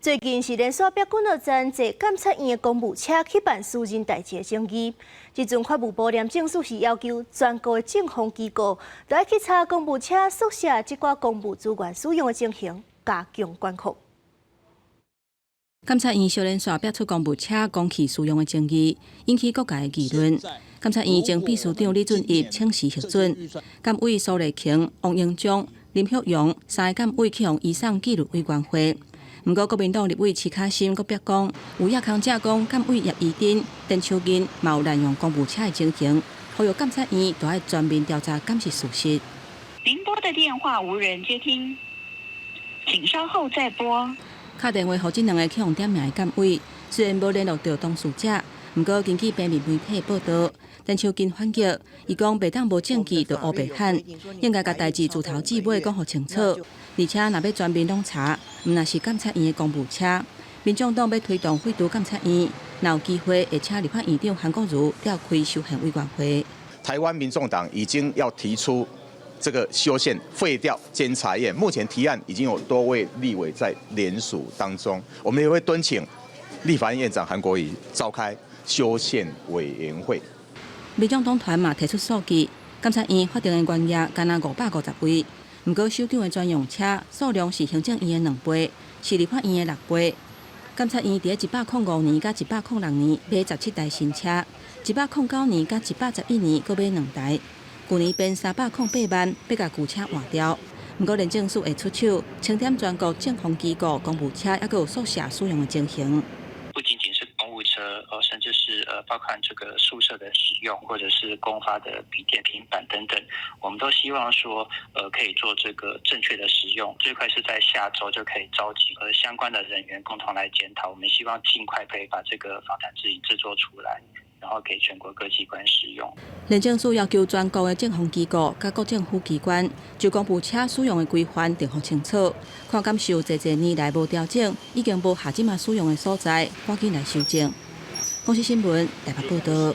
最近是連續逼幾若層坐監察院的公務車去辦私人代誌的爭議。這陣法務部廉政署是要求全國的政風機構都愛去查公務車宿舍這寡公務資源使用的情形，加強管控。監察院小連續逼出公務車公器私用的爭議，引起各界的議論。監察院前秘書長李俊逸請辭核准，監委蘇麗瓊、王英章、林旭陽三个監委去予移送紀律委員會。毋過國民黨立委徐卡芯閣逼講，有抑空者講監委葉宜津、陳秋銀嘛有濫用公務車的情形，呼籲監察院都愛全面調查，敢是事實。您撥的電話無人接聽，請稍後再撥。敲電話予這兩个去予點名的監委，雖然無聯絡著當事者，毋過根據平面媒體報道，陳秋銀反擊，伊講袂當無證據就烏白喊，應該共代誌自頭至尾講予清楚。而且若欲全面攏查，毋但是監察院的公務車，民眾黨欲推動廢除監察院，若有機會會請立法院長韓國瑜召開修憲委員會。台灣民眾黨已經要提出這個修憲廢掉監察院，目前提案已經有多位立委在聯署當中，我們也會敦請立法院院長韓國瑜召開修憲委員會。民眾黨團嘛提出數據，監察院法定的員額干焦550位，毋過首長的專用車數量是行政院的2倍，是立法院的6倍。監察院佇105年佮106年買17台新車，109年佮111年閣買2台。舊年編308萬，欲共舊車換掉。毋過廉政署會出手清點全國政風機構公務車，猶閣有宿舍使用的情形。不僅僅是公務車，甚至是包括這個宿舍的使用，或者是公發的筆電、平板等等，我們都希望說，可以做這個正確的使用。最快是在下週就可以召集相關的人員共同來檢討。我們希望盡快可以把這個訪談指引製作出來，然後給全國各機關使用。廉政署要求全國的政風機構佮各政府機關，就公務車使用的規範定予清楚，看敢是有濟濟年來無調整，已經無合這馬使用的所在，趕緊來修正。公視新聞台北報道。